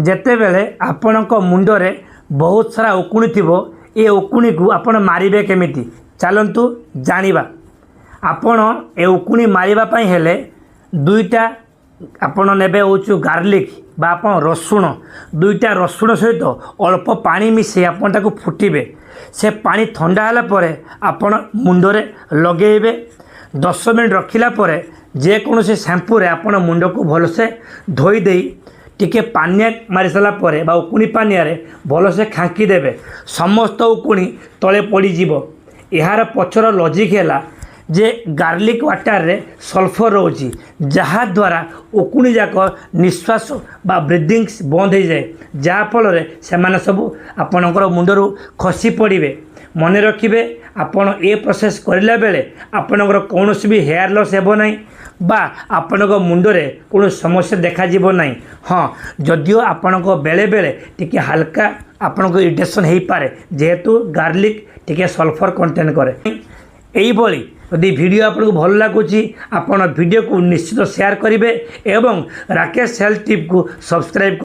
ଯେତେବେଳେ ଆପଣଙ୍କ ମୁଣ୍ଡରେ ବହୁତ ସାରା ଉକୁଣି ଥିବ, ଏ ଉକୁଣିକୁ ଆପଣ ମାରିବେ କେମିତି? ଚାଲନ୍ତୁ ଜାଣିବା। ଆପଣ ଏ ଉକୁଣି ମାରିବା ପାଇଁ ହେଲେ ଦୁଇଟା ଆପଣ ନେବେ ହେଉଛି ଗାର୍ଲିକ୍ ବା ଆପଣ ରସୁଣ। ଦୁଇଟା ରସୁଣ ସହିତ ଅଳ୍ପ ପାଣି ମିଶାଇ ଆପଣ ତାକୁ ଫୁଟିବେ। ସେ ପାଣି ଥଣ୍ଡା ହେଲା ପରେ ଆପଣ ମୁଣ୍ଡରେ ଲଗାଇବେ। 10 ମିନିଟ୍ ରଖିଲା ପରେ ଯେକୌଣସି ସାମ୍ପୁରେ ଆପଣ ମୁଣ୍ଡକୁ ଭଲସେ ଧୋଇ ଦେଇ ଟିକେ ପାନିଆ ମାରି ସାରିଲା ପରେ ବା ଉକୁଣି ପାନିଆରେ ଭଲସେ ଖାଙ୍କି ଦେବେ। ସମସ୍ତ ଉକୁଣି ତଳେ ପଡ଼ିଯିବ। ଏହାର ପଛର ଲଜିକ୍ ହେଲା ଯେ ଗାର୍ଲିକ୍ ୱାଟରରେ ସଲଫର ରହୁଛି, ଯାହାଦ୍ୱାରା ଉକୁଣି ଯାକ ନିଶ୍ୱାସ ବା ବ୍ରିଦିଙ୍ଗସ୍ ବନ୍ଦ ହେଇଯାଏ, ଯାହାଫଳରେ ସେମାନେ ସବୁ ଆପଣଙ୍କର ମୁଣ୍ଡରୁ ଖସି ପଡ଼ିବେ। ମନେ ରଖିବେ, ଆପଣ ଏ ପ୍ରୋସେସ୍ କରିଲା ବେଳେ ଆପଣଙ୍କର କୌଣସି ବି ହେୟାର ଲସ୍ ହେବ ନାହିଁ ବା ଆପଣଙ୍କ ମୁଣ୍ଡରେ କୌଣସି ସମସ୍ୟା ଦେଖାଯିବ ନାହିଁ। ହଁ, ଯଦିଓ ଆପଣଙ୍କ ବେଳେବେଳେ ଟିକେ ହାଲକା ଆପଣଙ୍କ ଇରିଟେସନ୍ ହେଇପାରେ, ଯେହେତୁ ଗାର୍ଲିକ୍ ଟିକେ ସଲଫର କଣ୍ଟେନ୍ କରେ। ଏଇଭଳି ଯଦି ଭିଡ଼ିଓ ଆପଣଙ୍କୁ ଭଲ ଲାଗୁଛି, ଆପଣ ଭିଡ଼ିଓକୁ ନିଶ୍ଚିତ ସେୟାର କରିବେ ଏବଂ ରାକେଶ ହେଲ୍ଥ ଟିପ୍କୁ ସବସ୍କ୍ରାଇବ୍